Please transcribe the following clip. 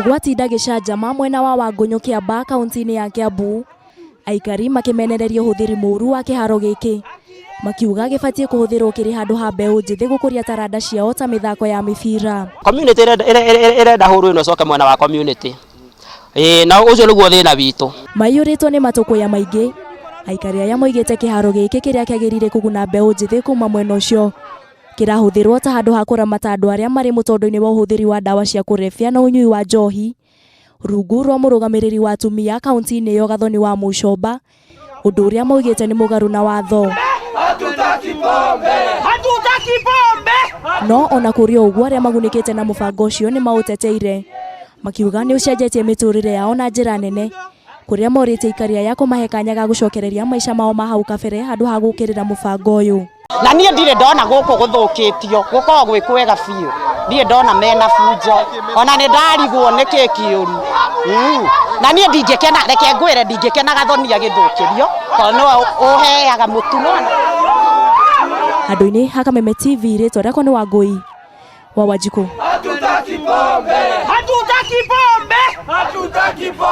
Gwatinda gĩcanjama mwena wa Wangũnyũ Kĩambaa kaunti-inĩ ya Kĩambu, aikari makĩmenereria ũhũthĩri mũru wa kĩharo gĩkĩ, makiuga gĩbatiĩ kũhũthĩrwo kĩrĩ handũ ha mbeũ njĩthĩ gũkũria taranda ciao ta mĩthako ya mĩbira. Community ĩrenda hũrũ ĩno ĩcoke mwena wa community. Ĩĩ, na ũcio nĩguo thĩna witũ. Maiyũrĩtwo nĩ matũkũya maingĩ, aikari aya moigĩte kĩharo gĩkĩ kĩrĩa kĩagĩrĩire kũguna mbeũ njĩthĩ kuma mwena ũcio kĩrahũthĩrwo ta handũ ha kũramata andũ arĩa marĩ mũtondo-inĩ wa ũhũthĩri wa ndawa cia kũrebia na ũnyui wa njohi rungu rwa mũrũgamĩrĩri wa atumia kaunti-inĩ ĩyo Gathoni wa Mũcomba, ũndũ ũrĩa maugĩte nĩ mũgarũ na watho. No ona kũrĩ o ũguo, arĩa magunĩkĩte na mũbango ũcio nĩ maũteteire, makiuga nĩ ũcenjetie mĩtũrĩre yao na njĩra nene, kũrĩa morĩtie aikari aya kũmahe kanya ga gũcokereria maica mao ma hau kabere handũ ha gũũkĩrĩra mũbango ũyũ. Na niĩ ndirĩ ndona gũkũ gũthũkĩtio, gũkoragwo gwĩ kwega biũ. Ndirĩ ndona mena bunjo, ona nĩ ndarigwo nĩkĩ kĩũru. Na niĩ ndingĩkena, reke ngwĩre, ndingĩkena Gathoni agĩthũkĩrio, tondũ nĩwe ũheaga mũtu nĩwona. Handũ-inĩ ha Kameme TV, rĩtwa rĩakwa nĩ Wangũi wa Wanjikũ. Hatutaki pombe! Hatutaki pombe! Hatutaki pombe!